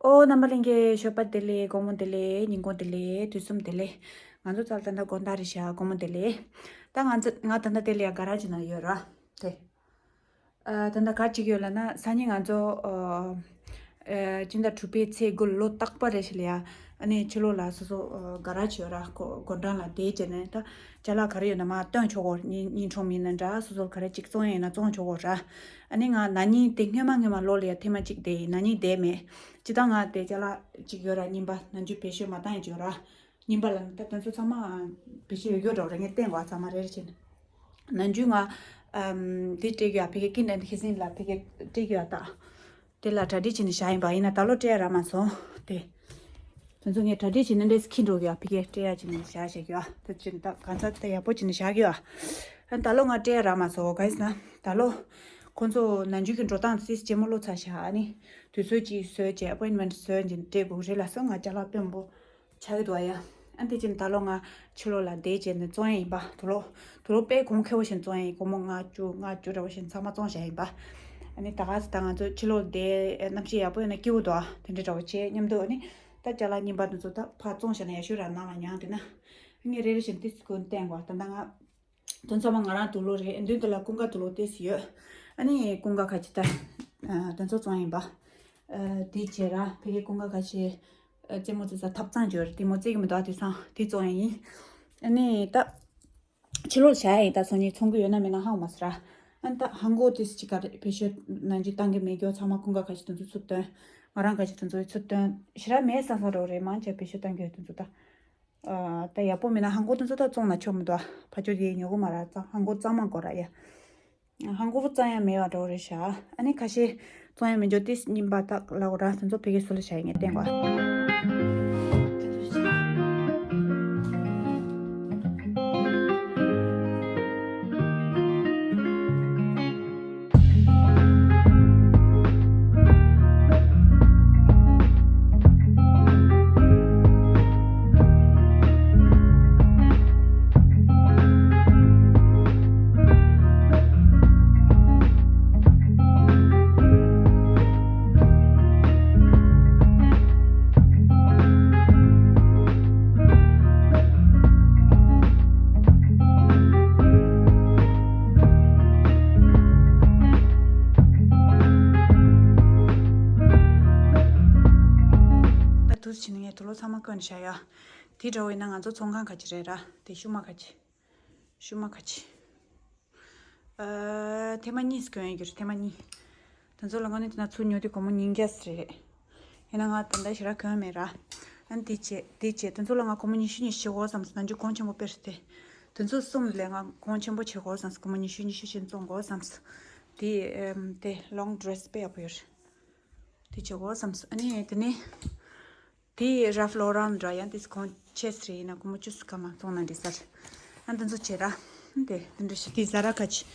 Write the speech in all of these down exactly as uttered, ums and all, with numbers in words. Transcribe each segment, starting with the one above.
ཨོ། རྣམ་པ་ལྷན་རྒྱས་ཞོགས་པ་བདེ་ལེགས། དགོང་མོ་བདེ་ལེགས། ཉིན་གུང་བདེ་ལེགས། དུས་གསུམ་བདེ་ལེགས། ང་ཚོ་ཚང་ད་ལྟ་དགོང་དག་རེད་ཤག་དགོང་མོ་བདེ་ལེགས། ད་ང་ཚོ་ང་ད་ལྟ་དེ་ལ་ཡ་ག་ར་ཅིག་ན་ཡོད་ར། དེ། ཨ། ད་ལྟ་ག་ཅིག་ཡོད་ལབ་ན། སང་ཉིན་ང་ཚོ་ཨ་ཨ་སྤྱི་ཟླ་དྲུག་པའི་ཚེས་དགུ་ལོ་རྟག་པ་རེད་ཤག་ལ་ཡ། ཨ་ནི་ཕྱི་ལོགས་ལ་སོ་སོ་ཨ་ག་ར་ཅིག་ཡོད་ར། ཁོ་དགོང་གྲངས་ལ་བསྡད་བྱས་ནས། ད་ཅ་ལག་ག་རེ་ཡོད་ན་མར་སྟོན་ཆོག་གོ། ཉིན་ཉིན་གྲངས་མིན་ན་འདྲ། སོ་སོ་ག་རེ་ཅིག་བཙོང་ཡ་ཡིན་ན་བཙོང་ཆོག་གོ་ར། ཨ་ནི་ང་ན་ནིང་དེ་སྔོན་མ་སྔོན་མ་ལོ་ལ་ཡ་ཐེངས་མ་གཅིག་བསྡད་ཡིན། ན་ནིང་བསྡད་མེད། སྤྱིར་བཏང་ང་དེ་ཅ་ལག་ཅིག་ཡོད་ར། རྙིང་པ་ནམ་རྒྱུན་བེད་སྤྱོད་མ་བཏང་ཡ་ཅིག་ཡོད་ར། རྙིང་པ་ལ་ནི་ད་དེ་ཚོ་ཚང་མ་བེད་སྤྱོད་ཡོད་འགྲོ་རེད། ངས་བསྟན་གོ་ཚང་མ་རེ་རེ་བྱས་ནས། ནམ་རྒྱུན་ང་ཨམ་འདི་སྤྲད་ཀྱི་ཡ། ཕ་གི་ཀིན་ཨེན་ཧི་སིན་ལ་ཕ་གི་སྤྲད་ཀྱི་ཡ། ད་དེ་ལ་གྲ་སྒྲིག་བྱས་ནས་བཞག་ཡིན་པ། ཡིན་ན་ད་ལོ་སྤྲད་ཡ་རག་མ་སོང་། དེ་དེ་ཚོ་ངས་གྲ་སྒྲིག་བྱས་ནས་འདྲེས་འཁྱེར་འགྲོ་གི་ཡ། ཕ་གི་སྤྲད་ཡ་བྱས་ནས་བཞག་བཞག་གི་ཡ། དེ་བྱས་ནས་ད་གང་ཚ་དེ་ཡག་པོ་བྱས་ནས་བཞག་གི་ཡ། ཨ་ནི་ད་ལོ་ང་སྤྲད་ཡ་རག་མ་སོང་། ག་ཡིན་ཟེར་ན་ད་ལོ་ཁོང་ཚོ་ནམ་རྒྱུན་གྱི་འགྲོ་སྟངས་དེ་ཇེ་མོ་ལོག་ཚར་ཤག་ཨ་ནི་དུས་ཚོད་ཅིག་བཟོས་བྱས། ཨ་པོ་ཡིན་མེན་ཊི་བཟོས་བྱས་སྤྲད་དགོས་རེད་ལབ་སོང་། ང་ཅ་ལག་དཔོན་པོ་ཆགས་ཀྱི་འདུག་ཨ་ཡ། ཨ་དེ་བྱས་ནས་ད་ལོ་ང་ཕྱི་ལོགས་ལ་བསྡད་བྱས་ནས་བཙོང་ཡ་ཡིན་པ། དུག་ལོག་དུག་ལོག་དཔེ་གོང་ཁེ་པོ་བྱས་ནས་བཙོང་ཡ་ཡིན། སྒོར་མོ་ལྔ་བཅུ་ལྔ་བཅུ་འདྲ་བོ་བྱས་ནས་ཚང་མ་བཙོང་བཞག་ཡིན་པ། ཨ་ནི་ད་ག་ཟེར་ད་ང་ཚོ་ཕྱི་ལོགས་བསྡད་གནམ་གཤིས་ཡག་པོ་ཡོད་ན་སྐྱིད་པོ་འདུག་ཨ། དེ་འདྲ་འདྲ་བོ་བྱས་མཉམ་དུ། ཨ་ནི་ད་ཅ་ལག་རྙིང་པ་དེ་ཚོ་ད་ཕར་བཙོང་བཞག་ན་ཡག་ཤོས་ར། ནང་ལ་མྱངས་བསྡད་ན། ངས་རེ་རེ་བཞིན་ཏིས་ཀུན་བསྟན་གོ། ད་ལྟ་ང་དོན་ཚང་མ་ང་རང་དུག་ལོག་རེད། མདུན་དེ་ལ་ཀུན་དགའ་དུག་ལོག་ཏོག་ཙམ་ཡོད། ཨ་ནི་ཀུན་དགའ་ཁ་ཅིག་ད་ཨ་དེ་ཚོ་བཙོང་ཡིན་པ། ཨ་དེ་བྱས་ར། ཕ་གི་ཀུན་དགའ་ཁ་ཅིག་ཨ་རྩེད་མོ་རྩེ་ས་ཐབ་ཚང་ཅིག་ཡོད་རེད། དེ་མོ་རྩེ་གི་མི་འདུག་ཨ། དེ་ཚང་དེ་བཙོང་ཡ་ཡིན། ཨ་ནི་ད་ཕྱི་ལོགས་བཞག་ཡ་ཡིན། ད་སང་ཉིན་བཙོང་གི་ཡོད་ན་མེད་ན་ཧ་གོ་མ་སོང་ར། ཨ་ནི་ད་ཧང་གོ་ཏོག་ཙམ་ཅིག་ག་རེ་བེད་སྤྱོད་ནམ་རྒྱུན་བཏང་གི་མེད་རྒྱུ་ཚང་མ་ཀུན་དགའ་ཁ་ཅིག་དེ་ཚོ་ཚུར་བཏོན། ང་རང་ཁ་ཅིག་དེ་ཚོ་ཚུར་བཏོན། ཞེ་དྲག་མེད་བསམ་བསམ་འདྲ་བོ་རེད། མང་ཆེ་བེད་སྤྱོད་བཏང་གི་ཡོད་དེ་ཚོ་ད། ཨ་ད་ཡག་པོ་མིན་ན་ཧང་གོ་དེ་ཚོ་ད་བཙོང་ན་ཆོག་མི་འདུག་ཨ། ཕར་ཕྱོགས་དེ་ཉོ་གི་མ་རེད། ཙང་ཧང་གོ་གཙང་མ་དགོས་ར་ཡ། ཧང་གོ་གཙང་ཡ་མེད་པ་འདྲ་བོ་རེད་ཤག་ཨ་ནི་ཁ་ཤས་བཙོང་ཡ་མི་འཇོག་དེ་རྙིང་པ་དག་ལ་འོ་ར། དེ་ཚོ་ཕ་གི་སུ་ལ་བཞག་ཡིན་ངས་བསྟན་གོ། ད་དུས་ཕྱིན་ནས་ངས་དུག་ལོག་ཚང་མ་བཀོན་བཞག་ཡ། དེ་འདྲ་བོ་ཡིན་ན་ང་ཚོ་ཚོང་ཁང་ཁ་ཅིག་རེད་ར། དེ་ཤུ་མ་ཁ་ཅིག་ཤུ་མ་ཁ་ཅིག་ཨ་ཐེངས་མ་གཉིས་སུ་གྱོན་ཡོད་ཀྱི་རེད། ཐེངས་མ་གཉིས། དེ་ཚོ་ལ་དངོས་གནས་བྱས་ན་ཚུར་ཉོ་དུས་སྒོར་མོ་ཉིས་བརྒྱ་ཙམ་རེད། ཡིན་ན་ང་ད་ལྟ་ཞེ་དྲག་གྱོན་མེད་ར། ཨ་ནི་དེ་བྱས་དེ་བྱས་དེ་ཚོ་ལ་ང་སྒོར་མོ་ཉི་ཤུ་ཉི་ཤུ་བྱེད་དགོས་བསམ་སོང་། ནམ་རྒྱུན་གོང་ཆེན་པོ་དཔེ་རེད་དེ། དེ་ཚོ་གསུམ་ལས་ང་གོང་ཆེན་པོ་བྱེད་དགོས་བསམ་སོང་། སྒོར་མོ་ཉི་ཤུ་ཉི་ཤུ་བྱས་བཙོང་དགོས་བསམ་སོང་། དེ་ཨམ་དེ་ལོང་ཌི་རེ་སི་དཔེ་ཡག་པོ་ཡོད་རེད། དེ་བྱེད་དགོས་བསམ་སོང་། ཨ་ནི་དེ་ནས། དེ་རལ་ཕ་ལོ་རན་འདྲ། ཡང་དེ་གོང་ཆེ་ཙམ་རེད། ཡིན་ན་སྒོར་མོ་བཅུ་ཙམ་གང་མང་བཙོང་ན་འགྲིག་ས་རེད། ཨ་འདི་ཚོ་བྱེད་ར། དེ་འདི་འདྲ་ཞིག་དེ་ཛ་ར་ཁ་ཅིག་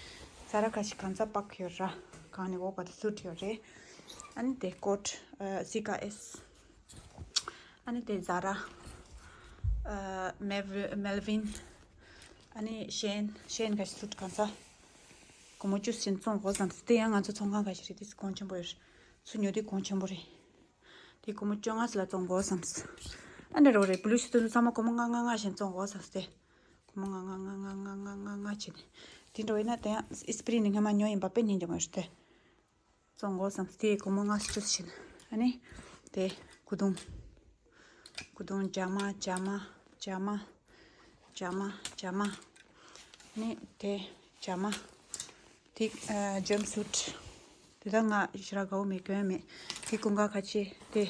ཛ་ར་ཁ་ཅིག་གང་ཚ་པག་ཡོད་ར། གང་ནས་འོག་བར་དུ་སུ་ཊི་ཡོད་རེད། ཨ་ནི་དེ་ཀོ་ཊི་ཨ་སི་ཀ་ཨེས། ཨ་ནི་དེ་ཛ་ར། ཨ་མེ་ཝི་མེལ་ཝིན། ཨ་ནི་ཤེན་ཤེན་ཁ་ཅིག་སུ་ཊི་གང་ཚ། སྒོར་མོ་བཅུ་ཙམ་བཙོང་དགོས་བསམ་སོང་། དེ་ཡང་ང་ཚོ་ཚོང་ཁང་ཁ་ཅིག་རེད། དེ་གོང་ཆེན་པོ་ཡོད་རེད། ཚུར་ཉོ་དུས་གོང་ཆེན་པོ་རེད། དེ་སྒོར་མོ་བཅོ་ལྔ་ཙམ་ལ་བཙོང་དགོས་བསམས། ཨ་འདྲ་རོ་རེད། བུ་ལུ་ཤི་དེ་ཚོ་ཚང་མ་སྒོར་མོ་ལྔ་ལྔ་ལྔ་བཞིན་བཙོང་དགོས་བསམས་ཏེ། སྒོར་མོ་ལྔ་ལྔ་ལྔ་བྱས་ནས། དེ་འདྲ་བས་ན་དེ་ཡང་ཨིས་པི་རི་ནི་སྔ་མ་ཉོ་ཡིན་པ་དཔེ་ཉན་གྱི་མ་རེད་དེ། བཙོང་དགོས་བསམས་ཏེ་སྒོར་མོ་ལྔ་བཅུ་བྱས་ནས། ཨ་ནི། དེ་སྐུ་གདུང་། སྐུ་གདུང་ཇ་མ་ཇ་མ་ཇ་མ། ཇ་མ་ཇ་མ། ནི་དེ་ཇ་མ། དེ་ཨ་ཇམ་སུ་ཊི། དེ་དག་ང་ཞེ་དྲག་དགའ་བོ་མེད། གྱོན་མེད། དེ་ཀུན་དགའ་ཁ་ཆེ་དེ།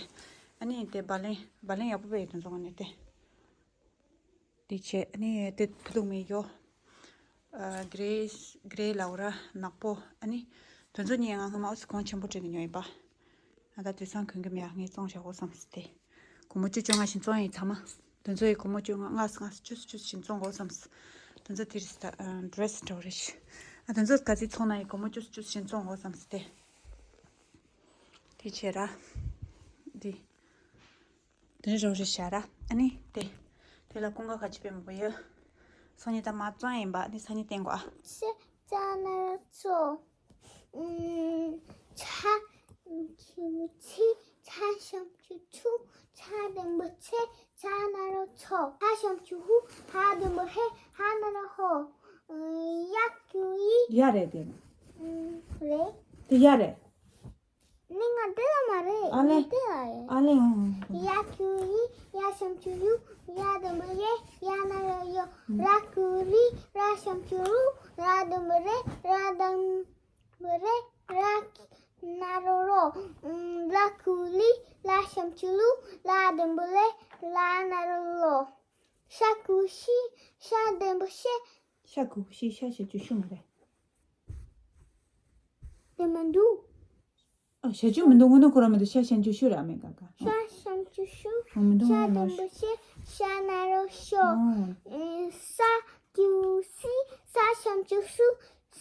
ཨ་ནི་དེ་བ་ལན་བ་ལན་ཡག་པོ་བས་དེ་ཚོ་ནི་དེ། དེ་བྱས་ཨ་ནི་དེ་ཕུ་ཐུང་མེད་ཡོ། ཨ་གྷི་རེ་གྷི་རེ་ལའོ་ར་ནག་པོ། ཨ་ནི་དེ་ཚོ་གཉིས་ང་སྔོན་མ་ཨོ་སི་གོང་ཆེན་པོ་སྤྲད་ནས་ཉོས་ཡིན་པ། ང་ད་དུས་སང་གོན་གི་མེད། ཨ་ངས་བཙོང་བཞག་གོ་བསམས་ཏེ། སྒོར་མོ་བཅུ་བཅོ་ལྔ་བཞིན་བཙོང་ཡིན་ཚང་མ། དེ་ཚོ་ཡི་སྒོར་མོ་བཅོ་ལྔ་ལྔ་ལྔ་བཅུ་བཅུ་བཞིན་བཙོང་གོ་བསམས། དེ་ཚོ་དེ་རེད་ད། ཨ་ཌི་རེ་སི་འདྲ་བོ་རེད། ཨ་དེ་ཚོ་ག་ཚོད་ཚོང་ན་ཡི་སྒོར་མོ་བཅུ་བཅུ་བཞིན་བཙོང་གོ་བསམས་ཏེ། དེ་བྱས་ར། དེ། དེ་རོ་རེད་ཤག་ར། ཨ་ནི་དེ། དེ་ལ་ཀུན་དགའ་ཁ་ཆེ་དཔེ་མང་པོ་ཡོད། སང་ཉིན་ད་མ་བཙོང་ཡིན་པ། ཨ་ནི་སང་ཉིན་བསྟན་དགོས་ཨ། ཅི་ཅ་ན་ཚོ། ཨུམ། ཆ། ཁྱི་ཆི། ཆ། ཧ་ཞབས་ཀྱུ་ཆུ། ཆ་འགྲེང་བུ་ཆེ། ཆ་ན་རོ་ཆོ། ཧ་ཞབས་ཀྱུ་ཧུ། ཧ་འགྲེང་བུ་ཧེ། ཧ་ན་རོ་ཧོ། ཡ་ཀྱུ་ཡི། ཡ་རེད་དེ། རེད། དེ་ཡ་རེད། ནི་ང་དེ་ལ་མ་རེད། ཨ་ལེ། ངས་དེ་ལ་རེད། ཨ་ལེ། ཨང་། ཡ་ཀྱུ་ཡི། ཡ་ཞབས་ཀྱུ་ཡུ། ཡ་འགྲེང་བུ་ཡེ། ཡ་ན་རོ་ཡོ། ར་ཀུ་རི། ར་ཞབས་ཀྱུ་རུ། ར་འགྲེང་བུ་རེ། ར་འགྲེང་བུ་རེ། ར་ན་རོ་རོ། ལ་ཀུ་ལི། ལ་ཞབས་ཀྱུ་ལུ། ལ་འགྲེང་བུ་ལེ། ལ་ན་རོ་ལོ། ཤ་ཀུ་ཤི། ཤ་འགྲེང་བུ་ཤེ། ཤ་ཀུ་ཤི། ཤ་ཞབས་ཀྱུ་ཤུ་མ་རེད། དེ་མི་འདུག་ཨ། ཞབས་ཀྱུ་མི་འདུག་དངོས་གནས་ཁོ་རང་མི་འདུག་ཤ་ཞབས་ཀྱུ་ཤུ་ར་མེད་ག་ག་ཤ་ཞབས་ཀྱུ་ཤུ། ཨ། མི་འདུག་ཤ་དངོས་གནས་འགྲེང་བུ་ཤེ། ཤ་ན་རོ་ཤོ། ཨ། ས་ཀྱུ་སི། ས་ཞབས་ཀྱུ་སུ།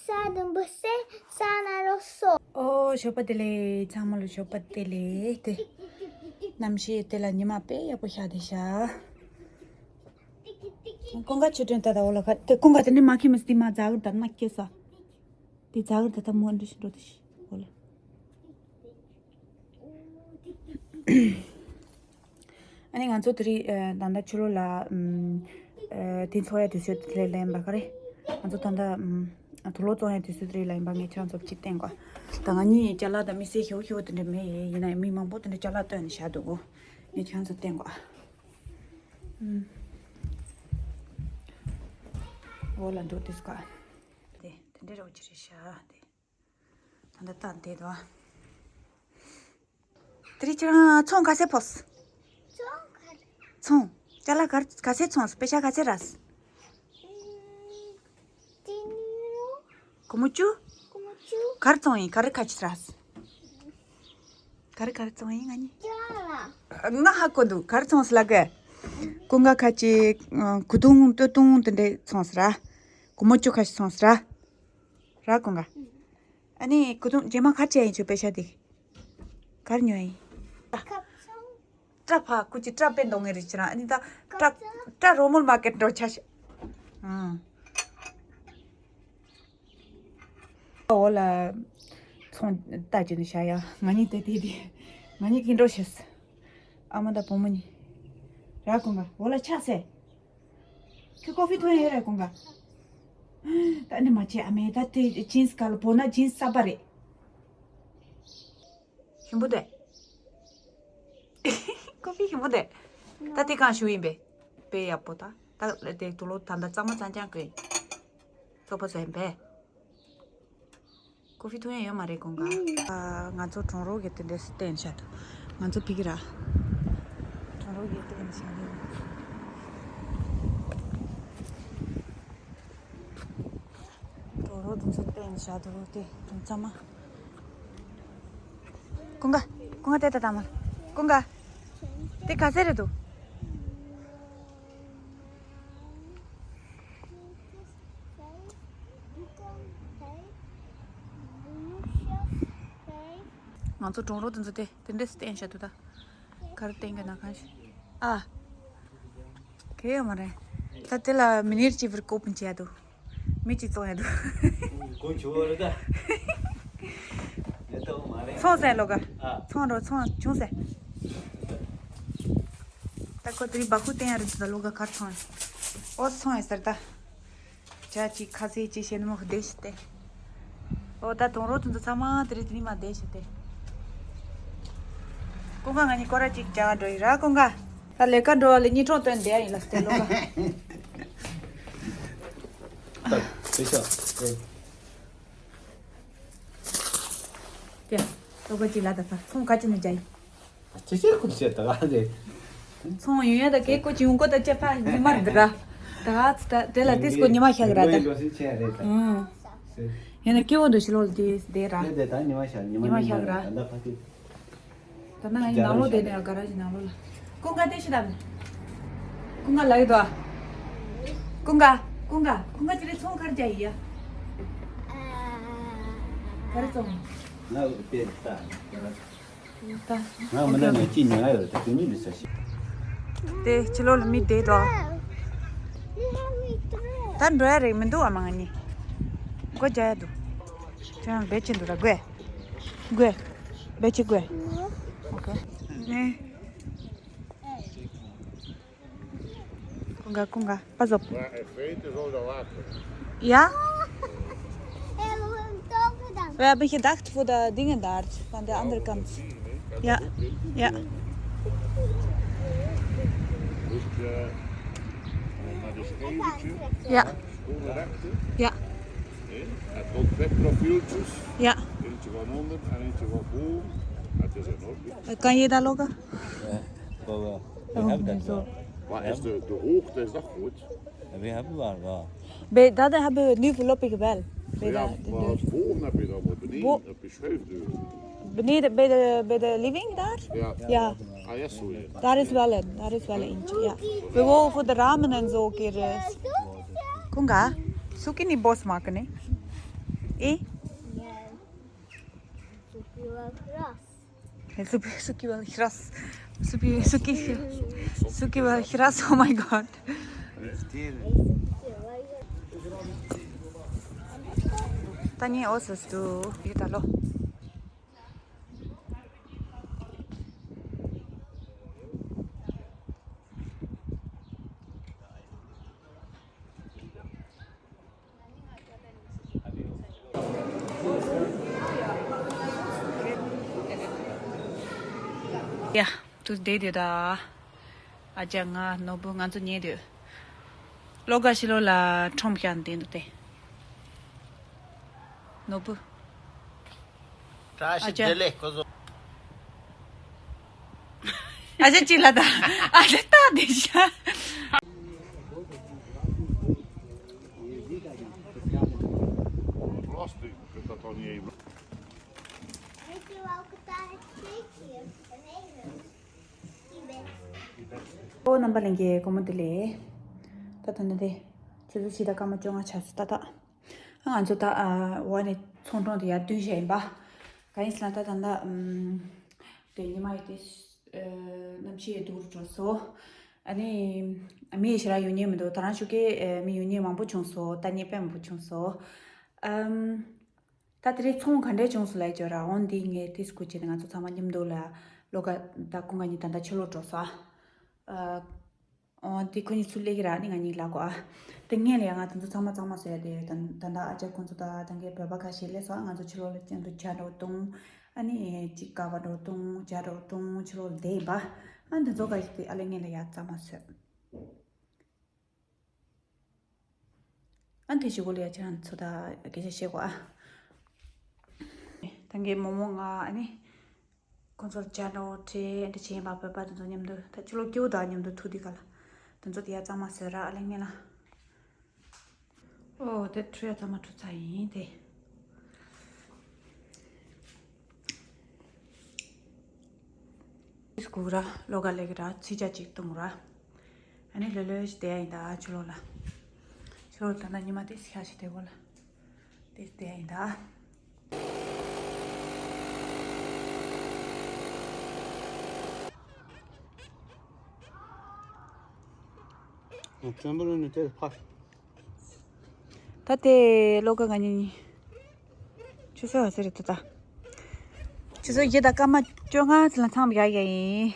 ས་འགྲེང་བུ་སེ། ས་ན་རོ་སོ། ཨོ། ཞོགས་པ་བདེ་ལེགས། ཚང་མ་ལ་ཞོགས་པ་བདེ་ལེགས་ཏེ། གནམ་གཤིས་དེ་ལ་ཉི་མ་དཔེ་ཡག་པོ་ཤར་བསྡད་ཤག་ཀུན་དགའ་ཆོས་སྒྲོན་ད་ལྟ་འོ་ལ་ཁ་དེ་ཀུན་དགའ་དེ་ནི་མ་ཁི་མི་སྟི་མ་ཛ་གུར་དར་མ་སྐྱེས་ས། དེ་ཛ་གུར་ད་ལྟ་མོ་འདྲི་ཞིག་འགྲོ་དེ་ཤི་འོ་ལ། ཨ་ནི་ང་ཚོ་དེ་རིང་ཨ་ད་ལྟ་ཕྱི་ལོགས་ལ་ཨམ་ཨ་དེ་འཚོགས་ཡ་དུས་ཚོད་དེ་ལ་ཡིན་པ་ག་རེ། ང་ཚོ་ད་ལྟ་ཨམ་དུག་ལོག་བཙོང་ཡ་དུས་ཚོད་དེ་རིང་ལ་ཡིན་པ། ངས་ཁྱེད་རང་ཚོ་ཅིག་བསྟན་གོ་ད་ང་གཉིས་ཅ་ལག་དང་དམིགས་བསལ་ཞེ་པོ་ཞེ་པོ་དེ་འདྲ་མེད། ཡིན་ན་ཡང་མི་མང་པོ་དེ་འདྲ་ཅ་ལག་བཏོན་ནས་བཞག་འདུག་གོ་ངས་ཁྱེད་རང་ཚོ་བསྟན་གོ་ཨམ་འོ་ལ་འདུག་དེ་སྐ་དེ་དེ་འདྲ་རོགས་ཅི་རེད་ཤག་དེ། ད་ལྟ་བལྟས་འདུག་དེ་རིང་ཁྱེད་རང་ཚོང་ག་ཚད་ཕོབས། ཚོང་ག་ཚད། ཚོང་། ཅ་ལག་ག་ག་ཚད་ཚོང་། པེ་ཤ་ག་ཚད་རག་སྐུ་མོ་བཅུ། སྐུ་མོ་བཅུ། ག་རེ་བཙོང་ཡིན། ག་རེ་ཁ་ཆེ་རག་ག་རེ་ག་རེ་བཙོང་ཡིན། ང་གཉིས། ཅ་ལག་ང་ཧ་གོ་འདུག་ག་རེ་ཚོང་སི་ལ་ག་ཀུན་དགའ་ཁ་ཆེ། གུ་དུང་སྟོད་ཐུང་དེ་འདྲས་ཚོང་སི་ར། སྐུ་མོ་བཅུ་ཁ་ཤས་ཚོང་སི་ར། ར་ཀུན་དགའ། ཨ་ནི་གུ་དུང་རྗེས་མ་ག་རེ་བྱས་ཡིན། ཁྱོད་པེ་ཤ་དེ་ག་རེ་ཉོས་ཡིན། སྐབས་སང་། སྐྲ་ཕ་ཁུ་ཅི་སྐྲ་དཔེ་འདོང་ངེ་རེད་ཅི་རང་། ཨ་ནི་ད་སྐྲ་སྐྲ་རོ་མོར་མར་ཀེཊ་འགྲོ་ཆ་ཤ། ཨང་། འོ་ལ། ཚོང་ལྟ་ཅི་ནི་ཤ་ཡ། ང་གཉིས་དེ་དེ་དེ། ང་གཉིས་ཀྱིས་འགྲོ་ཤེས། ཨ་མ་དང་བུ་མོ་གཉིས། ར་ཀུན་དགའ་འོ་ལ་ཆགས་སེ། ཁྱོད་ཀོ་ཧྥི་འཐུང་ཡ་ཡོད་རེད་ཀུན་དགའ། ད་ནི་མ་བྱེད་ཨ་མས། ད་དེ་ཇིན་སི་ག་ལ་བོ་ན་ཇིན་སི་གསར་པ་རེད། ཞིམ་པོ་འདུག་ཀོ་ཧྥི་ཞིམ་པོ་འདུག་ད་དེ་གང་ཞུ་ཡིན་པས། དཔེ་ཡག་པོ། ད་ད་དེ་དུག་ལོག་ད་ད་གཙང་མ་གཙང་རྐྱང་བཀོལ། བཙོག་པ་ཟ་ཡིན་པས། ཀོ་ཧྥི་འཐུང་ཡ་ཡོད་མ་རེད་ཀུན་དགའ། ཨ། ང་ཚོ་གྲོང་རོགས་ཀྱི་དེ་འདྲས་སུ་བསྟན་བཞག་འདུག་ང་ཚོ་ཕ་གི་ར། གྲོང་རོགས་ཀྱི་བསྟན་བཞག་འདུག་གྲོང་རོགས་དེ་ཚོ་བསྟན་བཞག་འདུག་དེ་གཙང་མ། ཀུན་དགའ། ཀུན་དགའ་དེ་ལྟ་དང་མ། ཀུན་དགའ། དེ་ག་ཚད་རེད་འདུག་ང་ཚོ་གྲོང་རོགས་དེ་ཚོ་དེ་དེ་འདྲས་སུ་བསྟན་བཞག་འདུག་ད་ག་རེ་བསྟན་གི་ན་གང་ཤེས། ཨ། གལ་ཡོད་མ་རེད། ད་དེ་ལ་མི་ནིར་གཅིག་བར་ཀོ་པན་བྱས་འདུག་མི་གཅིག་བཙོང་ཡ་འདུག་གོ་ཆུ་བོ་རེད་ད། ལེ་ཏོ་མ་རེད། ཚོང་ཟེར་ལོ་ག་ཨ། ཚོང་རོ་ཚོང་བྱུང་ཟེར། ད་ཁོ་དེ་རིང་སྦ་ཁུག་བསྟན་ཡ་རེད་འདུག་ད་ལོ་ག་གར་ཚོང་། ཨོ་ཚོང་ཡ་ཟེར་ད། ཇ་གཅིག་ཁ་ཟས་གཅིག་བྱས་ནས་མོ་བསྡད་ཤི་སྟེ། ཨོ་ད་གྲོང་རོགས་དེ་ཚོ་ཚང་མ་དེ་རིང་དེ་རིང་མ་བསྡད་ཤི་སྟེ། ཀུན་དགའ་ང་གཉིས་སྐོར་ར་གཅིག་བྱ་བ་འགྲོ་ཡི་ར་ཀུན་དགའ། ད་ལས་ཀ་འགྲོ་བ་ལས་གཉིད་ཁྲོང་བཏོན་བསྡད་ཡ་ཡིན་ལ་སྟེ་ལོ་ག་ད་དེ་ཤ་ཨེ། ཀྱེ། ལྟོ་གོས་ཅིག་ལ་ད་ཕར་ཚོང་ཁ་ཅིག་ནས་རྒྱ་ཡིན། ཅི་ཞིག་ཁུར་བྱེད་ད་ག་རེད། ཚོང་ཡོང་ཡ་ད་གེ་ཀོ་ཅིག་ཡོང་གོ་ད་ཅེ་ཕ་ཉི་མ་རེད་ར། ད་ག་ད་དེ་ལ་ཏིས་ཀོ་ཉི་མ་ཤག་ར་ད། ཨུང་། ཡིན་ན་སྐྱེ་བོ་འདུ་ཤི་ལོ་ལ་དེ་དེ་ར། དེ་དེ་ད་ཉི་མ་ཤག་ཉི་མ་ཉི་མ་ཤག་ར། ད་ད་ཕ་གི། ད་ན་ང་ཡི་ནང་ལོགས་བསྡད་ནས་ག་ར་ཞིག་ནང་ལོགས་ལ། ཀུན་དགའ་བསྡད་ཤི་དང་། ཀུན་དགའ་ལ་ཡོད་དོ། ཀུན་དགའ། ཀུན་དགའ། ཀུན་དགའ་ཅི་རེད་ཚོང་གར་རྒྱག་ཡི་ཡ། ག་རེ་ཚོང་། ང་བསྡད་ད་ག་ར། ད། ང་མི་ན་ནས་ཅི་ཉོ་ཡ་ཡོད་ད་དེ་མི་མི་ས་ཤི། དེ་ཕྱི་ལོགས་ལ་མི་བསྡད་དོ། ད་འགྲོ་ཡ་རེད་མི་འདུག་ཨ་མ་ང་གཉིས། སྒོ་རྒྱག་ཡ་འདུག་ཁྱོད་རང་བེད་ཅི་འདུག་ད་དགོས། དགོས། བེད་ཅི་དགོས། ཨོ་ཁེ། Nee. Kunga, kunga, pas op. Maar in feite zou dat water. Ja? We hebben gedacht voor de dingen daar, van de andere kant. Ja, ja. Beetje, eh, naar de schijntje. Ja. Schoenen rechten. Ja. Hè? En tot vetprofieltjes. Ja. Eentje van onder en eentje van boven. Het is enorm. Kan je dat lokken? Ja, wel, wel. We hebben dat wel. Maar is de, de hoogte, is dat goed? We hebben wel, wel. Bij, dat hebben we nu voorlopig wel. Bij ja, de, de maar deur. Boven heb je dan, maar beneden heb je schuifdeuren. Beneden bij de, bij de living daar? Ja. Ja. Ah, ja, zo, ja. Daar is wel een, daar is wel eentje, ja. We wou voor de ramen en zo een keer, eh, kunga, zoek je niet bos maken, hè? Eh? Suki wel gras. Suki, suki wel gras. Suki, suki, suki wel gras. Oh my god. Tani osos tu, italo. ཡ། དུ་བསྡད་དེ་ད། ཨ་ཅག་ང་ནོར་བུ་ང་ཚོ་ཉལ་དུས། ལོ་ག་ཤི་ལོ་ལ་ཁྲོམ་ཤ་འདི་འདུག་སྟེ། ནོར་བུ། བཀྲ་ཤིས་བདེ་ལེགས་སྐུ་གཟུགས། ཨ་ཅག་ཅི་ལ་ད། ཨ་ཅག་ད་དེ་ཤ། ཨོ་རྣམ་པ་ལྷན་རྒྱས་སྐུ་ངོ་བདེ་ལེགས། ད་ད་ནི་དེ། ཆུ་ཚོད་ཕྱེད་དང་སྐར་མ་བཅོ་ལྔ་ཆགས་སོང་ད་ད། ང་ཚོ་ད་ཨ་འོག་ནས་ཚོང་ཁང་དུ་ཡར་བསྡུས་བཞག་ཡིན་པ། གང་ཡིན་ཟེར་ན་ད་ད་ལྟ་ཨམ། དེ་ཉི་མ་ཡི་དེ་ཨ་གནམ་གཤིས་སྡུག་རུ་འགྲོ་སོང་། ཨ་ནི་མི་ཞེ་དྲག་ཡོང་མཁན་མི་འདུག་ད་རང་ཤུགས་ཀྱིས་ཨ་མི་ཡོང་མཁན་མང་པོ་བྱུང་སོང་། ལྟ་མཁན་དཔེ་མང་པོ་བྱུང་སོང་། ཨམ། ད་དེ་རིང་ཚོང་ག་འདྲས་བྱུང་སོང་ལབ་ཡ་ཅིག་ཡོད་ར། འོ་འདི་ངས་དེ་སྐུ་མཁྱེན་ང་ཚོ་ཚང་མ་མཉམ་དུ་ལ་ལོ་ག་ད་ཀུན་དགའ་གཉིས་ད་ལྟ་ཕྱི་ལོགས་འགྲོ་སོང་ཨ། ཨོ་དེ་ཁོ་གཉིས་ཚུར་སླེབས་ཀྱི་ར། ནི་ང་གཉིས་ལབ་གོ་ཨ། དེ་སྔོན་ལ་ཡང་ང་དེ་ཚོ་ཚང་མ་གཙང་མ་བཟོ་ཡ་དེ་ཡོད། ད་ད་ལྟ་ཨ་ཅག་ཁོང་ཚོ་ད་ད་གའི་བོད་པ་ཁ་ཤས་སླེབས་སོང་ཨ། ང་ཚོ་ཕྱི་ལོགས་ལ་སྤྱང་དུ་ཇ་འདྲ་བོ་བཏུང་། ཨ་ནི་གཅིག་ཀ་བ་འདྲ་བོ་བཏུང་། ཇ་འདྲ་བོ་བཏུང་། ཕྱི་ལོགས་ལ་བསྡད་ཡིན་པ། ཨ་འདི་ཚོ་ཁ་ཤས་དེ་ཨ་ལས་སྔོན་ལ་ཡར་གཙང་མ་བཟོས། ཨ་དེ་ཞུ་གོ་ལ་ཡ་ཁྱེད་རང་ཚོ་ད་སྐད་ཆ་བཤད་གོ་ཨ། ད་གའི་མོག་མོག་ང་ཨ་ནི། ཁོང་ཚོར་ཇ་འདྲ་བོ་སྤྲད་འདི་བྱས་པ་བོད་པ་དེ་ཚོ་མཉམ་དུ་ད་ཕྱི་ལོགས་སྐྱིད་པོ་དང་མཉམ་དུ་ཐུག་དུས་ག་ལ། དེ་ཚོ་དེ་ཡ་གཙང་མ་བཟོས་ར་ཨ་ལས་སྔོན་ལ། ཨོ་དེ་འཁྲུ་ཡ་གཙང་མ་འཁྲུ་ཚར་ཡིན་དེ། སྒུག་ར་ལོ་ག་ལེགས་ར་ཚིག་ཇ་གཅིག་བཏུང་ར། ཨ་ནི་ལོས་ལོས་ཤིག་བསྡད་ཡ་ཡིན་ད་ཕྱི་ལོགས་ལ། ཕྱི་ལོགས་ད་ལྟ་ཉི་མ་དེ་ཤ་ཞིག་བསྡད་གོ་ལ། དེ་བསྡད་ཡིན་ད། བཙན་པོ་ལོ་ནི་དེར་ཕར། ད་དེ་ལོ་ག་ང་གཉིས་གཉིས། ཆུ་ཚོད་ག་ཚོད་རེད་ད་ད། ཆུ་ཚོད་བཞི་དང་སྐར་མ་བཅོ་ལྔ་ཙམ་ལ་ཚང་མ་ཡག་ཡག་ཡིན།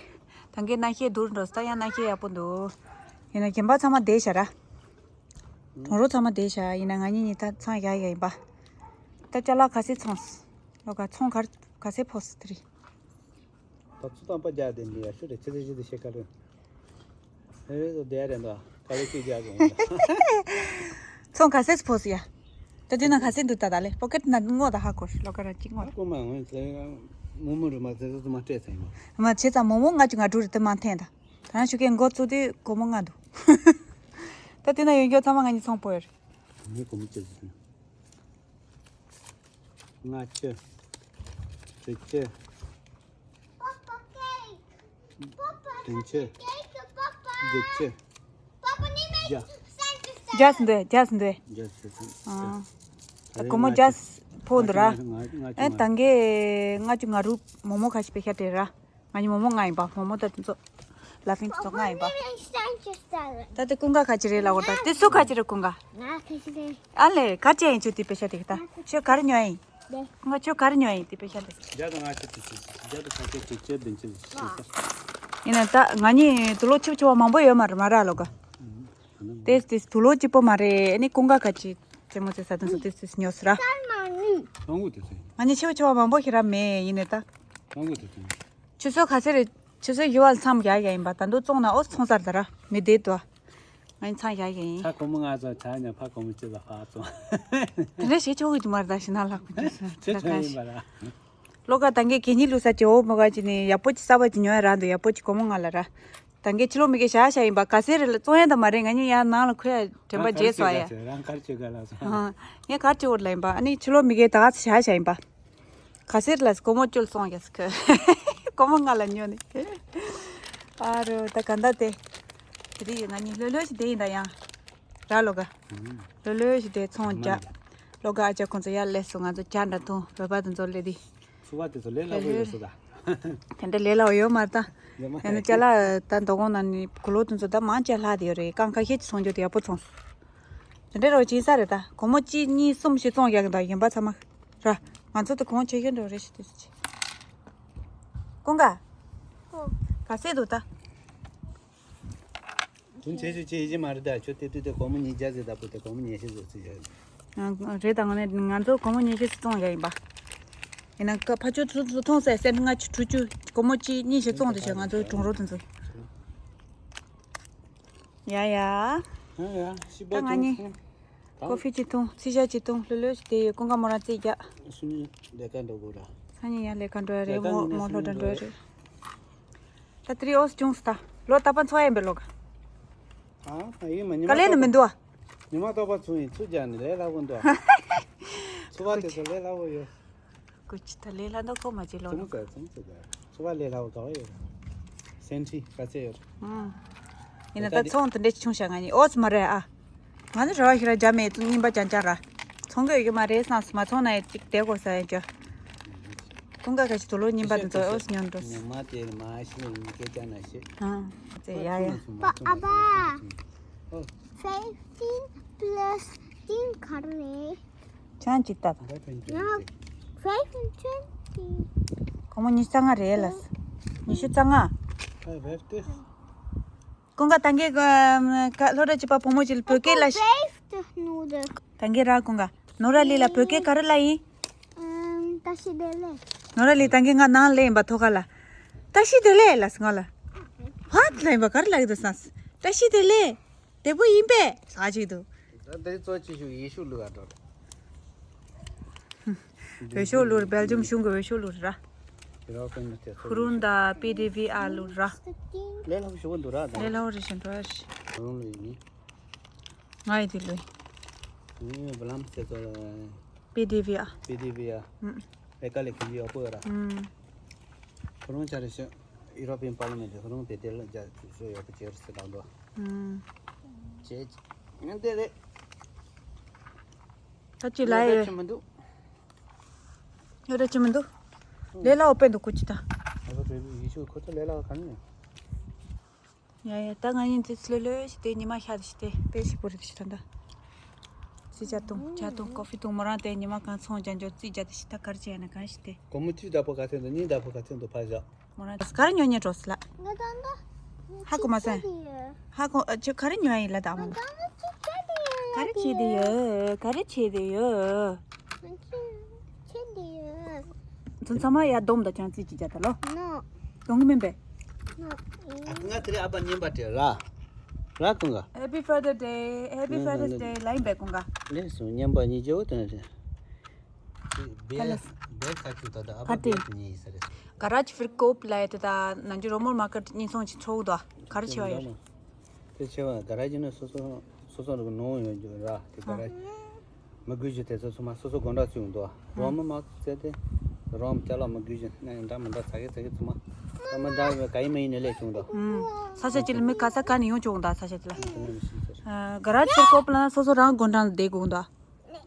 ད་གའི་གནམ་གཤིས་སྡུག་འགྲོ་ས་ད་ཡང་གནམ་གཤིས་ཡག་པོ་འདུག་ཡིན་ན་རྒན་པ་ཚང་མ་བསྡད་ཤག་ར། གྲོང་རོགས་ཚང་མ་བསྡད་ཤག་ཡིན་ན་ང་གཉིས་གཉིས་ད་ཚང་ཡག་ཡག་ཡིན་པ། ད་ཅ་ལག་ག་ཚད་ཚོང་སོང་། ལོ་ག་ཚོང་ག་ག་ཚད་ཕོག་སོང་དེ་རིང་། ད་ཚུར་དང་པ་རྒྱག་དེ་འདི་ཡ་ཤུ་རེ་ཚེ་ཚེ་ཤུ་དེ་ཤེས་ཀ་རེད། ཨེ་རེད་དོ་དེ་རེད་འདུག་ག་ལེ་ཅིག་རྒྱག་དགོས་འདུག་ཚོང་ག་ཚད་ཕོག་སོང་ཡ། ད་དེ་ན་ག་ཚད་འདུག་ད་ད་ལེ་པོ་ཀེ་ཊི་ན་སྔོག་ད་ཧ་གོ་ལོ་ག་རང་ཅིག་སྔོག་ད། ཀོ་མ་ངོས་ཚེ་མོ་མོ་རུ་མ་ཚེ་ཚེ་ཚོ་མ་སྤྲད་ཚེ་མ། མ་བྱས་ཙང་མོ་མོ་ལྔ་བཅུ་ང་དྲུག་རེད་དེ་མ་འཐེན་ད། ད་ནང་ཞུ་ཁན་འགོ་བཙུགས་དུས་སྒོར་མོ་ལྔ་འདུག་ད་དེ་ན་ཡོད་མཁན་ཚང་མ་ང་གཉིས་ཚོང་ཕོག་ཡོད་རེད། ངས་སྒོར་མོ་བཅུ་བཞི་ཐོན། ལྔ་བཅུ། དྲུག་ཅུ། བདུན་ཅུ། བརྒྱད་ཅུ། བརྒྱ། བརྒྱ་ཟིན་འདོད། བརྒྱ་ཟིན་འདོད། བརྒྱ་ཟིན་འདོད། ཨ། ད་སྒོར་མོ་བརྒྱ་ཕོག་འདུག་ར། ཨེ་ད་གའི་ལྔ་བཅུ་ང་དྲུག་མོག་མོག་ཁ་ཤས་པེ་ཤ་སྤྲད་ར། ང་གཉིས་མོག་མོག་ལྔ་ཡིན་པ། མོག་མོག་ད་དེ་ཚོ་ལ་ཕིང་དེ་ཚོ་ལྔ་ཡིན་པ། ད་དེ་ཀུན་དགའ་ག་ཅི་རེད་ལབ་དགོས་ད། དེ་སུ་ག་ཅི་རེད་ཀུན་དགའ། ང་ག་ཅི་རེད། ཨ་ལས་ག་ཅི་ཡིན་ཁྱོད་དེ་པེ་ཤ་དེ་གི་ད། ཁྱོད་ག་རེ་ཉོ་ཡིན། ང་ཁྱོད་ག་རེ་ཉོ་ཡིན་དེ་པེ་ཤ་དེ། བརྒྱ་དང་ལྔ་བཅུ་དེ་ཅི་བརྒྱ་དང་ལྔ་བཅུ་དྲུག་ཅུ་བདུན་ཅུ་ཞེས་ས། ཡིན་ན་ད་ང་གཉིས་དུག་ལོག་ཆུ་ཆུ་བ་མང་པོ་ཡོད་མ་རེད་མ་ར་ལོ་ག་དེས་དེས་དུག་ལོག་གཅིག་པོ་མ་རེད། ཨ་ནི་ཀུན་དགའ་ག་ཅི་ཅེ་མོ་ཚེ་ས་དོན་སུ་དེས་དེས་ཉོ་སི་ར། ང་གཉིས་ཆུ་ཆུ་བ་མང་པོ་ཞིག་ར་མེད་ཡིན་ནི་ད། ཆུ་ཚོད་ག་ཚོད་རེད། ཆུ་ཚོད་བཞི་བ་ལ་མཚམས་བཞག་ཡ་ཡིན་པ་ད་དུང་བཙོང་ན་ཨོ་ཚོང་ཚར་ད་ར་མི་བསྡད་དོ། ང་ཡིན་མཚམས་བཞག་ཡ་ཡིན། ཕ་གོ་མོ་ང་ཚོ་ཆ་ཉ་ཕ་གོ་མོ་ཅི་ལ་ཕ་ཚོ། དེ་འདྲ་བྱེད་ཆོག་གི་མ་རེད་ད་ཞི་ན་ལག་པ་ཅི་སོ་ཆེ་ཆེ་ཡིན་པ་ར། ལོ་ག་ད་གའི་གད་སྙིགས་བླུགས་ས་ཅི་འོ་མོ་ག་ཅི་ནི་ཡག་པོ་ཅི་ས་བ་ཅི་ཉོ་ཡ་ར་འདུག་ཡག་པོ་ཅི་གོ་མོ་ང་ལ་ར། ད་གའི་ཕྱི་ལོགས་མི་གའི་བཞག་བཞག་ཡིན་པ་ག་སེ་རེད་ལ་བཙོང་ཡ་ད་མ་རེད། ང་གཉིས་ཡ་ནང་ལ་ཁོ་ཡ་དྲན་པ་རྗེས་སོ་ཡ། རང་གར་ཅི་ག་ལ་སོ། ངས་གར་ཅི་འོར་ལ་ཡིན་པ་ཨ་ནི་ཕྱི་ལོགས་མི་གའི་ད་ག་ཚ་བཞག་བཞག་ཡིན་པ། ག་སེར་ལ་སྒོར་མོ་བཅུ་སོང་ཡ་སི་ཁ། སྒོར་མོ་ལྔ་ལ་ཉོ་ནི། ཨ་རོ་ད་ག་འདྲ་དེ། དེ་རིགས་ང་གཉིས་ལྷོད་ལྷོད་ཞིག་བསྡད་ཡིན་ད་ཡང་། ར་ལོ་ག་ལྷོད་ལྷོད་ཞིག་བསྡད་ཚོང་རྒྱག་ལོ་ག་ཨ་ཅག་ཁོང་ཚོ་ཡར་སླེབས་སོང་། ང་ཚོ་ཇ་འདྲ་འཐུང་བོད་པ་དེ་ཚོ་སླེབས་དེ། ཚུ་བ་དེ་ཚོ་ལས་སླ་པོ་ཡོད་སོ་ད། དེ་འདྲ་ལས་སླ་པོ་ཡོད་མ་རེད་ད། ཡོད་མ་ཡང་ན་ཅ་ལག་ད་མདོ་ཁོང་ནང་ནས་གུ་ལོ་དེ་ཚོ་ད་མང་ཆེ་ལྷག་དེ་ཡོད་རེད། རྐང་ཁ་ཤས་ཀྱི་ཚོང་རྒྱུ་དེ་ཡག་པོ་ཚོང་། དེ་འདྲ་རོ་ཅིག་ས་རེད་ད། སྒོར་མོ་གཅིག་གཉིས་གསུམ་ཞིག་བཙོང་རྒྱག་གི་འདུག་ཡིན་པ་ཚང་མ། ར། ང་ཚོ་དེ་གོང་ཆེ་ཤོས་འགྲོ་རེ་ཞིག་དུས་སུ་ཆེ། ཀུན་དགའ། ག་ཚད་འདུག་ད། དུང་ཆེ་ཤོས་ཆེ་ཡི་ཅི་མ་རེད་ད། ཁྱོད་དེ་དུས་དེ་སྒོར་མོ་ཉིས་བརྒྱ་ཟེར་ད་པོ་དེ་སྒོར་མོ་ཉི་ཤུ་ཟེར་ཚུལ་བཞག་ཡོད། རེད་ད། ང་ནས་ང་ཚོ་སྒོར་མོ་ཉི་ཤུ་ཙམ་བཙོང་ཡ་ཡིན་པ། ཡིན་ན་ཀ་ཕ་ཆོས་ཚུ་ཚུ་མཐོང་ས་སེམས་ལྔ་བཅུ་དྲུག་ཅུ་སྒོར་མོ་གཅིག་གཉིས་ཞིག་བཙོང་དུ་བྱས་ང་ཚོའི་གྲོང་རོགས་དེ་ཚོ། ཡ་ཡ། ཡ་ཡ་ཤི་ད་པོ་ང་གཉིས། ཀོ་ཧྥི་ཅིག་འཐུང་། ཚི་ཞག་ཅིག་འཐུང་། ལྷོད་ལྷོད་ཞིག་དེ་ཡོད། ཀུན་དགའ་མོ་རང་རྩིས་རྒྱག་སུ་ནི་ལས་ཀ་འགྲོ་དགོས་ར། སང་ཉིན་ཡང་ལས་ཀ་འགྲོ་ཡ་རེད། ལས་ཀ་མོ་ནི་མོ་ལྷོ་འགྲོ་འགྲོ་ཡ་རེད། ད་ཏྲི་ཨོ་སི་ཅུང་སི་ད་ལོ་ད་པ་འཚོ་ཡ་ཡིན་པའི་ལོ་ག་ཨ་ཨ་ཡིན་མ་ཉི་མ་ག་ལེ་ནི་མི་འདུག་ཨ། ཉི་མ་ཏོག་པ་ཚུ་ཡིན་ཚུ་རྒྱག་ནི་ལས་སླ་པོ་འདུག་ཚུ་བ་དེ་ཚོ་ལས་སླ་པོ་ཡོད། ཀུ་ཅི་ད་ལས་སླ་མདོག་ཁོ་མ་བྱེད་ལོ་ཙུམ་ནོ། ཙུམ་ཙུ་ད་ཚུ་བ་ལས་སླ་པོ་ག་བ་ཡོད། སེན་ཁྲི་ག་ཚད་ཡོད། ཨང་། ཡིན་ན་ད་ཚོང་དེ་འདྲས་ཆུང་ཤ་ང་ནི་ཨོ་ཙི་མ་རེད་ཨ། ང་ནི་རེ་བ་ཞིག་ར་རྒྱ་མེད་ཙུ་རྙིང་པ་ཅང་ཅང་ར། ཚོང་གི་ཡོད་ཀྱི་མ་རེད་བསམ་སོང་། མ་ཚོང་ན་ཡ་ཅིག་བསྡད་དགོས་ས་ཡ་ཅོ། ཀུན་དགའ་ཁ་ཤི་དུ་ལོ་རྙིང་པ་དེ་ཚོ་ཨོ་ཙི་ཉོན་འགྲོ། ཉི་མ་དེ་མ་ཤི་ཡིན་སྐད་ཆ་ན་ཤི། ཨང་། ཙེ་ཡ་ཡ། པ་ཨ་པ། Fifteen plus ten ག་རེ་རེད། ཆང་ཅིག་ལྟ་དང་། ཡང་five twenty། སྒོར་མོ་ཉི་ཤུ་རྩ་ལྔ་རེད་ལ། ཉི་ཤུ་རྩ་ལྔ། ཀུན་དགའ་ད་གའི་ལྷོ་ར་ཅི་པ་བུ་མོ་ཅིག་བོད་སྐད་ལ་ཤི། Fifth noodle། ད་གའི་ར་ཀུན་དགའ་ནོ་ར་ལི་ལ་བོད་སྐད་ག་རེ་ལ་ཡིན། ཨམ། བཀྲ་ཤིས་བདེ་ལེགས། ནོ་ར་ལི་ད་གའི་ང་ནང་ལེ་ཡིན་པ་ཐོ་ཁ་ལ། བཀྲ་ཤིས་བདེ་ལེགས་ལ་སི་ང་ལ། ཧ་ལ་ཡིན་པ་ག་རེ་ལ་གི་འདུག་སང་། བཀྲ་ཤིས་བདེ་ལེགས། བདེ་པོ་ཡིན་པས་ཟ་ཅིག་འདུག་ད་འདི་གཙོ་ཆེ་ཤོས་ཡེ་ཤུ་ལུག་ཨ་འགྲོ། འོས་ཤོག་ལུག་རེད། སྦེལ་ཇམ་གཞུང་གི་འོས་ཤོག་ལུག་རེད་ར། ཧུ་རུན་དང་པི་ཌི་བི་ཨ་ལུག་ར། ལས་སླ་པོ་ཞེ་པོ་འདུག་ར་ད། ལས་སླ་པོ་རེད་ཤིང་འགྲོ་ཡ་རེད། ཧུ་རུན་ལུག་ཡིན། ང་ཡི་དེ་ལུག་ངས་བ་ལམ་སེ་ཚོ་ལ། པི་ཌི་བི་ཨ། པི་ཌི་བི་ཨ། ཨུམ། ཨེ་ཀ་ལེ་ཁི་ཡོ་པོ་ར། ཨུམ། ཁོ་རང་ཆ་རེ་ཤོད། ཡུ་རོ་པིན་པར་ལི་མེན་ཊི་ཁོ་རང་དེ་དེ་ལ་རྒྱ་ཤོད་ཡོད་པ་ཅེར་སི་དང་འགྲོ། ཨུམ། ཅེ་ཅེ་ངན་དེ་རེད། ད་ཅི་ལ་ཡོད། ཅི་མི་འདུག་ཡོད་ར་ཅི་མི་འདུག་ལས་སླ་པོ་དཔེ་འདུག་ཀུ་ཅི་ད། ཨ་ཁོ་དེ་ཡེ་ཤུ་ཁོ་ཚོ་ལས་སླ་པོ་ག་ནས། ཡ་ཡ་ད་ང་གཉིས་ཚེ་ལྷོད་ལྷོད་ཞིག་དེ་ཉི་མ་ཤར་ཞིག་དེ་དཔེ་ཞིག་པོ་རེད་ཞིག་ད་ད། ཅི་ཇ་འཐུང་ཇ་འཐུང་ཀོ་ཧྥི་འཐུང་མོ་རང་དེ་ཉི་མ་གང་ཚོང་རྒྱག་འཇོག་རྩིས་རྒྱག་དེ་ཞིག་ད་གར་བྱས་ན་གང་ཞིག་དེ། སྒོར་མོ་གཅིག་བདག་པོ་ག་ཚོད་འདུག་གཉིས་བདག་པོ་ག་ཚོད་འདུག་ཕར་བཞག་མོ་རང་ག་རེ་ཉོ་ཉོ་འགྲོ་སི་ལ། ང་ད་ད། ཧ་གོ་མ་སོང་། ཧ་གོ་ཨ་ཅོ་ག་རེ་ཉོ་ཡ་ཡིན་ལ་ད་མོ། ང་ད་ད་ཅི་བྱེད་དེ་ཡོད། ག་རེ་བྱེད་དེ་ཡོད། ག་རེ་བྱེད་དེ་ཡོད། ཆེ་འདི་ཡོད། ཚོ་ཚང་མ་ཡ་སྡོམ་དང་ཅང་རྩིས་ཅི་བྱ་ད་ལོ། ནོ། སྡོམ་གི་མིན་པས། ནོ། ཨ་ཁུ་ང་དེ་རིང་ཨ་ཕ་རྙིང་པ་སྤྲད་ར། ར་ཀུན་ག Happy Father Day, Happy Father's Day ལ་ཡིན་པས་ཀུན་ག་ལས་སུ་རྙིང་པ་གཉིས་ཀྱི་འོ་དོན་རེད། བེ་ཧ་ལས། བེ་ཁ་ཆུ་ད་ད་ཨ་ཕ་ཕ་དེ། བེ་དུ་གཉིས་ཡིན་ས་རེད། ག་ར་ཅི་ཕིར་ཀོབ་ལ་ཡ་དེ་ད་ནང་ཅི་རོ་མོར་མ་ཀར་གཉིས་ཚོང་ཅི་ཚོགས་དོ་ག་ར་ཆེ་བ་ཡོད། དེ་ཆེ་བ་ག་ར་ཅི་ནི་སོ་སོ་སོ་སོ་རུ་ནོ་ཡོད་ར་དེ་ག་ར། མི་དགོས་རྒྱུ་དེ་ཚོ་ཚང་མ་སོ་སོ་དགོང་དག་བཙུགས་འདུག་རོ་མ་མ་བཙལ་ཏེ། རོ་མ་ཅ་ལག་མི་དགོས་རྒྱུ་ནས་འདྲ་མི་འདྲ་ཚ་གི་ཚ་གི་ཚང་མ། ད་མི་འདྲ་བའི་ག་ཡིན་མ་ཡིན་ནས་ལས་བྱུང་འདུག་ས་ཆ་ཅི་ལ་མི་ག་ས་ག་ནས་ཡོང་བྱུང་འདུག་ས་ཆ་ཅི་ལ། ག་ར་ཕྱིར་ཀོབ་ལ་སོ་སོ་རང་དགོང་དག་བསྡད་དགོས་འདུག་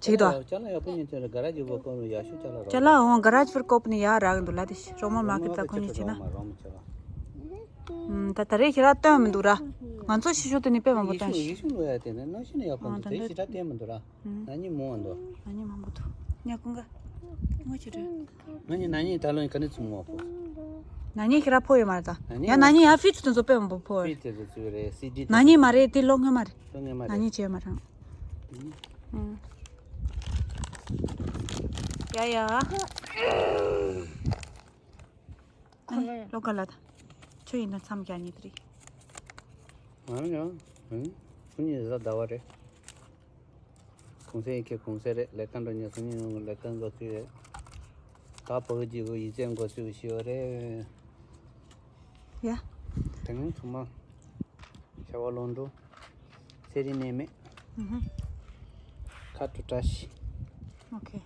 ཅི་འདུག་ཅ་ལག་ཡག་པོ་ཉོས་ཚེ་ག་ར་ཅི་བོ་ཀོབ་ལ་ཡག་ཤོས་ཅ་ལག་རོ། ཅ་ལག་འོང་ག་ར་ཕྱིར་ཀོབ་ནས་ཡག་རག་གི་འདུག་ལ་དེ་རོ་མ་མ་གི་ད་ཁོ་གཉིས་བྱས་ན། རོ་མ་ཅ་ལག་ད་ད་རེས་ཞེ་དྲག་སྟོན་མི་འདུག་ར། ང་ཚོ་ཤི་ཤོ་དེ་ནི་དཔེ་མང་པོ་སྟོན་ཤི། ཡེ་ཤུ་ལོ་ཡ་དེ་ནི་ནང་ཤི་ནི་ཡག་པོ་འདུག་དེ་ཞེ་དྲག་བསྟན་མི་འདུག་ར། ང་གཉིས་མོ་འདུག་ང་གཉིས་མང་པོ་འདུག་ཉ་ཀུན་ག་ང་ཆུ་དྲོད། ང་ནི་ན་ནིང་ད་ལོ་ག་ནས་ཚུར་མ་ཕོ། ན་ནིང་ཁྱེད་ར་ཕོ་ཡོད་མ་རེད་ད། ན་ནིང་ཡ་ན་ནིང་ཡ་ཕི་ཚུ་དེ་ཚོ་དཔེ་མང་པོ་ཕོ་ཕི་རེད། དེ་ཚོ་ཚུར་རེད། སི་ཌི་ན་ནིང་མ་རེད། དེ་ལོ་སྔོན་མ་རེད། ལོ་སྔོན་མ་ན་རེད། ནིང་བྱས་ཡོད་མ་རེད། ཨུ། ཡ་ཡ། ཨ་ནི་ལོ་ག་ལ་ད། ཁྱོད་ཡིན་ན་མཚམས་རྒྱག་ཉེ་དེ་རེད། ང་ཡང་ཨུ། སང་ཉིན་གཟའ་ཟླ་བ་རེད། གུང་སེང་ཡིན་ཁྱེད་གུང་སེང་རེད། ལས་ཀ་འགྲོ་ཉེ་སང་ཉིན་ལས་ཀ་འགོ་ཚུགས་རེད། ད་བོད་ཀྱི་གི་ཡིག་ཚད་འགོ་ཚུགས་ཤི་ཡོད་རེད། ཡ། དེ་ནས་ཚང་མ་ཤ་བ་ལོང་འགྲོ། ཚེ་རིང་ནད་མེད། ཨུ་ཧུ། ཁ་དྲོ་བཀྲ་ཤིས། ཨོ་ཁེ།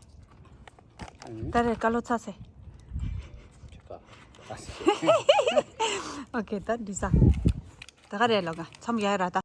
ཨ་ནི། ད་རེས་ཀ་ལོ་ཚ་སེ། ཁ་ཁ་སེ། ཨོ་ཁེ་ད་འདི་ས། ད་ག་རེ་ལོ་ག་མཚམས་ཡ་ར་ད།